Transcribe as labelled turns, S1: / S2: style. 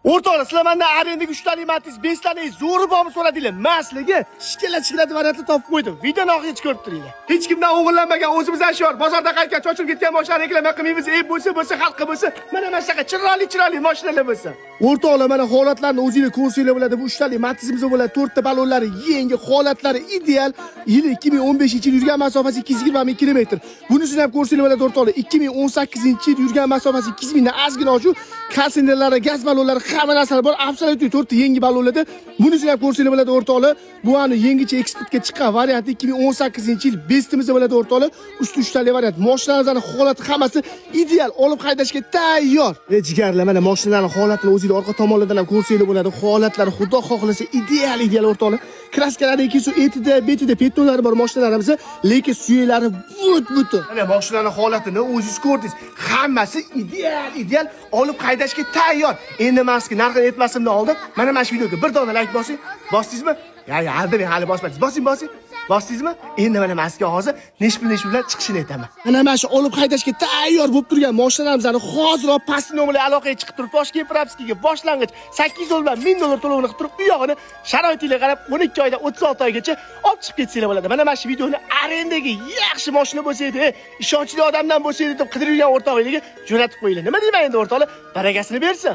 S1: O'rtoqlar, sizlar mendan arendaga 3 talik Matiz, 5 talik zo'ri bormi so'radinglar. Men sizlarga shikala-shikala variantni topib qo'ydim. Videoni oxirigacha ko'rib turinglar. Hech kimdan o'g'irlanmagan, o'zimizdan shior. Bozorda qaytgan, chochilib ketgan mashinalarni reklama qilmaymiz. Ey bo'lsa bo'lsa, xalqqa bo'lsa, mana shunaqa chiroyli chiroyli mashinalar bo'lsa. O'rtoqlar, mana holatlarni o'zinglar ko'rsanglar bo'ladi. Bu 3 talik Matizimiz bo'ladi. 4 ta balonlari yangi, holatlari ideal. Yili 2015-yil, yurgan masofasi 220 ming kilometr. Bunisini ham ko'rsanglar bo'ladi, o'rtoqlar. 2018-yil, yurgan masofasi 200 mingdan ozgina oshuv. Konditsionerlari, gaz balonlari, hamma narsalar bor. Абсолютно to'rtta yangi balonlarda. Bunisini ham ko'rsanglar bo'ladi, o'rtoqlar. Bu ani yangicha eksportga chiqqan varianti, 2018-yil bestimizda bo'ladi, o'rtoqlar. Usti uchtali variant. Mashinalarning holati hammasi ideal, olib haydashga tayyor. E jigarlar, mana mashinalarning holatini o'zinglar orqa tomonlardan ham ko'rsanglar bo'ladi. Holatlari, xudo xohlasa, ideal, ideal, o'rtoqlar. Краска lari ikki suv etida, betida пятно lari bor mashinalarimiz, lekin suyaklari but butun. Mana mashinalarning holatini o'zingiz ko'rdingiz. Hammasi ideal, ideal, olib haydashga tayyor. Endi man sizga narxini aytmasimdan oldin mana shu videoga bir dona layk bosing. Bosdingizmi? Ya, ya, aldamang, hali bosmadingiz. Bosing, bosing. Bosdingizmi? Endi mana man sizga hozir nechi pul, nechi pul bilan chiqishini aytaman. Mana shu olib haydashga tayyor bo'lib turgan mashinalarimizni hoziroq past nomerli aloqaga chiqib turib, Toshkent прописка ga boshlang'ich 800 dollar bilan 1000 dollar to'lovini qilib turib, u yog'ini sharoitinglarga qarab 12 oyda 36 oygacha olib chiqib ketsanglar bo'ladi. Mana shu videoni arendaga yaxshi mashina bo'lsa edi, ishonchli odamdan bo'lsa edi deb qidirib yurgan o'rtog'inglarga jo'natib qo'yinglar. Nima deyman endi, o'rtoqlar? Barakasini bersin.